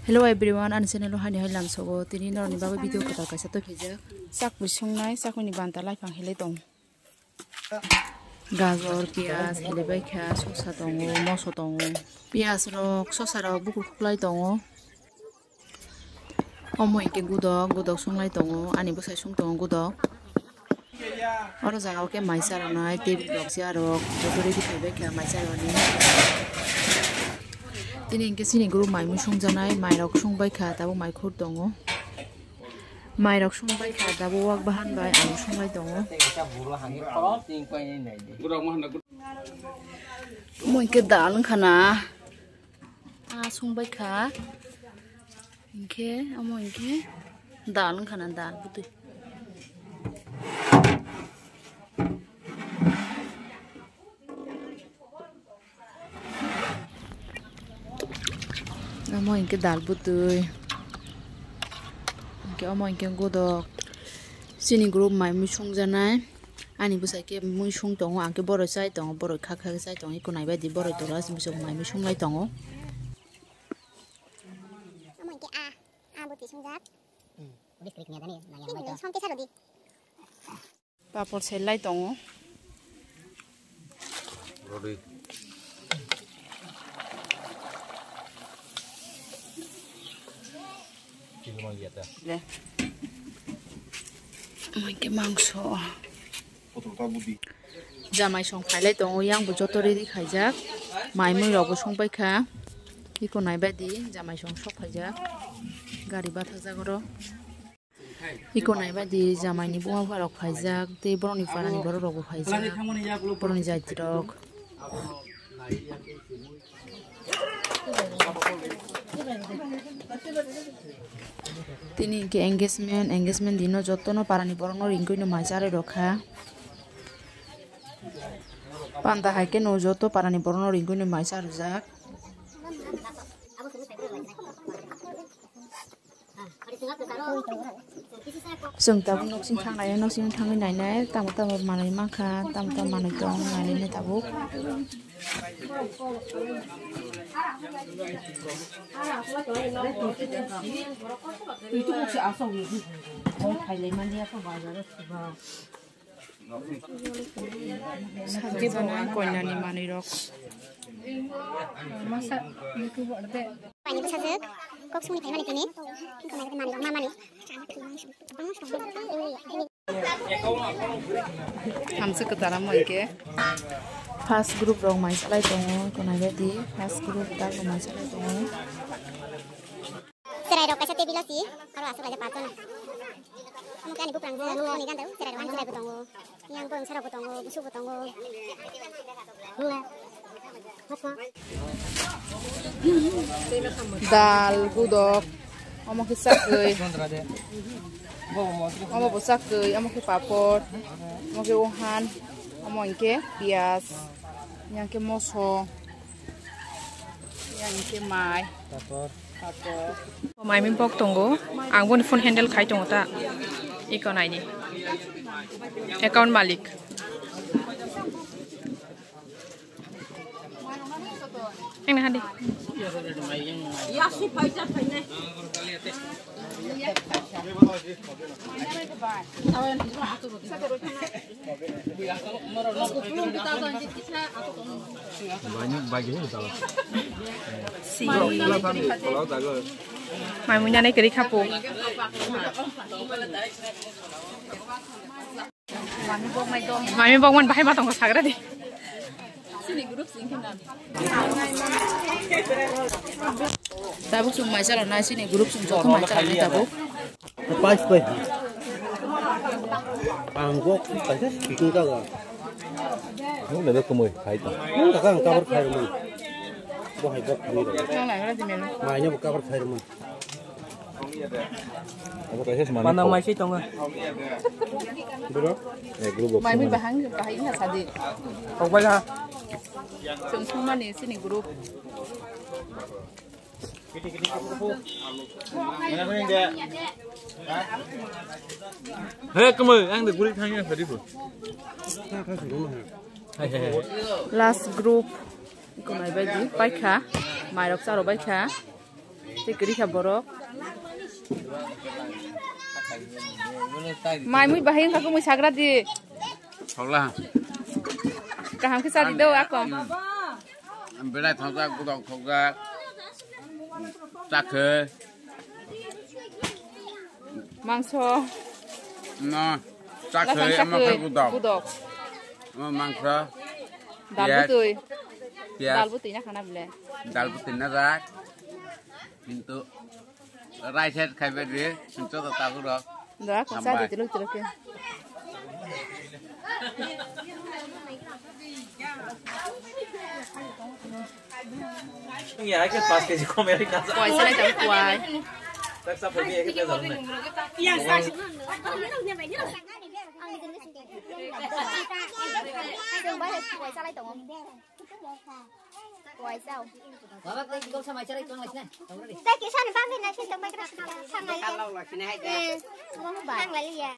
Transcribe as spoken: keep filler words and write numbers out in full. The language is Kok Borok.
Hello everyone, ani channel o haini hai lamsogo. Tini norokni bagwi video kwtal kaisa tubujak. Chakwi sungnai, chakwi ni banta laipang helai tong. Gajor, piyaj, helai bai kha, sosa tongo, moso tongo. Piyaj rok, sosa rok bukur khuklai tongo. Omo hinkhe gudok, gudok sunglai tongo, ani bwsai sung tongo gudok. Oro jaga o khe mai cha rwnai, table rok, chair rok, joto ready khai bai kha mai cha rwnani. Tini hinkhe chini group mai mui sungjaknai, mai rok sung bai kha, tabuk mai khur tongo. Mai rok sung bai kha, tabuk wak bahan bai alu sunglai tongo. Omo hinkhe dal wngkha na. Ah, sung bai kha. Hinkhe, omo hinkhe dal wngkha na, dal bwtwi. Omo hinkhe dal bwtwi. Hinkhe omo hinkhe gudok. Chini group mai mui sungjaknai. Ani bwsai khe mui sung tongo, ang khe boroi chai tongo, boroi kha kha khe chai tongo, eko nai bai di boroi tola bwswk mai mui sunglai tongo. Omo hinkhe a, a bwtwi sungjak. Hmm, bwtwi kanya jani, maya. Bini bai to. Som kisa rodi. Papor selai tongo. Rodi. Chini mang ya ta. Le. Omo hinkhe mangso. Jamai song phailai tongo, yang bo joto ready khaijak. Mai mui rok bo song paikha. Eko nai bai di, jamai song sok phaijak. Gari bathajak oro. Eko nai bai di, jamai ni buma bupha rok phaijak. Tei borok ni para ni borok rok bo phaijak. Borok ni jaiti rok. Tini hinkhe engagement, engagement dino jotono parani borokno ringwi no mai charwi rwkha. Panda hai khe no joto parani borokno ringwi no mai charwjak. Chwng tabuk noksing thangnai, noksing thangwi nainai, tamo tamo manwi mankha, tamo tamo manwi tong nainai tabuk. Santi bana koinani manwi rok. Masa YouTube orde. Pani bwsajwk kok sumui phaimani tini. Kok nai manwi rok ma mani. Hamsi kwtara moi ke. First group rok mai salai tongo, konai badi first group ta rok mai salai tongo. Cherai rok kaisa table o si, aro aswk kaisa paanch jona. Omo khe ani buphang je, ani ganda cherai rok ani cherai bo tongo. Yang bwrwng sara bo tongo, busu bo tongo. Dal, gudok, omo khe chakwi. Omo bo chakwi, omo khe papor, omo khe ohan, omo hinkhe piyaj, yang khe moso, yang khe mai. Papor. Mai mui bok tongo, ang boni phone handle khai tongo ta, iko naini account malik. Ang na hadi. Mai mui nanai kwrwi kha po. Mami bokman bahai ma tongo sagra di. Tabuk chwng mai chalok nai, chini group chwng joto mai chalok nai tabuk. Pais pai. Ang bok pai sa, picking ka ga. Nung na kumui khai ta. Nung ka ang cover khai mo. Bo hai bok ni. Nang na ngra di menu. Mai ne bo cover khai mo. Abo kaisa se manwi Panang kok. Mai se tongo. Bro? Eh, group of Mai mi someone. Bahang kahai na sadi. Kok bai ha. Chwng sungmani chini group. He, kamo, ang de guri thangya sadi bo. Hai, hai, hai. Last group. Ikonai bai di, bai kha. Mairok charo bai kha. Tikri kha borok. Mai mui bahai wngkha kumui sagra di. Thokla. Kaham khe chadi do ako. Belai thokjak, gudok thokjak. Chakhe. Mangso. No. Chakhe, lasang ama khe chakhe, gudok. Gudok. Ama mangso. Dal butui. Piyaj. Dal butui na khana bile. Dal butui na jak. Kintu rice head khaibai di, kintu to tabu rok. Da, kung sa di tuluk tuluk ke. Ya, ke pas ke ji kome ri na. Kuai, sa lai tabu kuai. Tak sa pagi ya ke pe. Kuai sao. Baba, tei gol samai charai tong lai sini. Tei kisa ni bangwi nai sini tong bai kra. Thang lai ya. Thang lai ya.